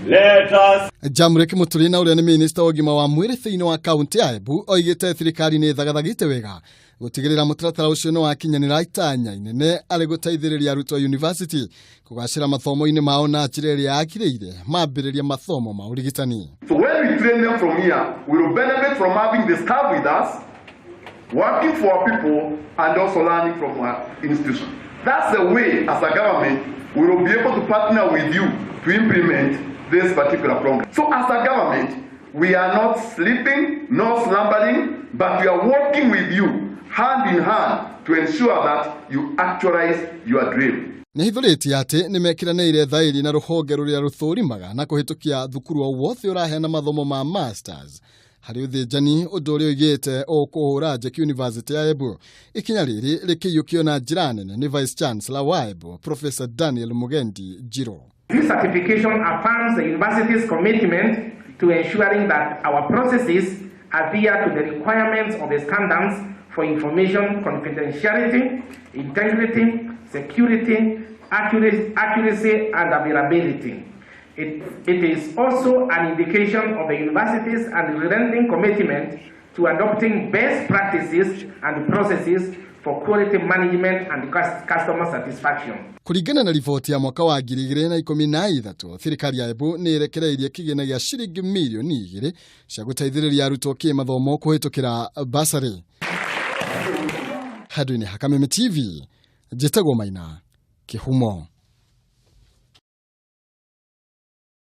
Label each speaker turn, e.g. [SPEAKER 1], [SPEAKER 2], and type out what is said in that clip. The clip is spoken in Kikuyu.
[SPEAKER 1] Let us
[SPEAKER 2] Jamrek Muturi na ũrĩa nĩ minista wa ũgima wa mwĩrĩ thĩinĩ wa kaunti ya Embu oigĩte thirikari nĩ ĩthagathagĩte wega gũtigĩrĩra mũtaratara ũcio nĩ wakinyanĩra itanya inene arĩ gũteithĩrĩria arutwo a university kũgacĩra mathomo-inĩ mao na njĩra ĩrĩa yagĩrĩire mambĩrĩria mathomo ma ũrigitani.
[SPEAKER 3] So when we train them from here, we will benefit from having the staff with us, working for our people, and also learning from our institution. That's the way, as a government, we will be able to partner with you to implement this particular program. So as a government, we are not sleeping, nor slumbering, but we are working with you hand in hand to ensure that you actualize your dream.
[SPEAKER 2] Nĩ hithũrĩtie atĩ nĩ mekĩranĩire thaĩri na rũhonge rũrĩa rũthũrimaga na kũhĩtũkia thukuru o wothe ũraheana mathomo ma masters harĩ ũthĩnjani, ũndũ ũrĩa ũigĩte ũkũhũra njeki University ya Embu. Ikinya rĩrĩ rĩkĩiyũkio na njĩra nene nĩ Vice Chancellor wa Embu, Professor Daniel Mugendi Njiro.
[SPEAKER 4] This certification affirms the university's commitment to ensuring that our processes adhere to the requirements of the standards for information confidentiality, integrity, security, accuracy and availability. It is also an indication of the university's unrelenting commitment to adopting best practices and processes for quality management and customer satisfaction.
[SPEAKER 2] Kũringana na riboti ya mwaka wa 2013, thirikari ya Embu nĩ ĩrekereirie kĩgĩna gĩa ciringi mirioni 2 cia gũteithĩrĩria arutwo kĩmathomo kũhĩtũkĩra basarĩ. Handũ-inĩ ha Kameme TV, njĩtagwo Maina Kĩhumo.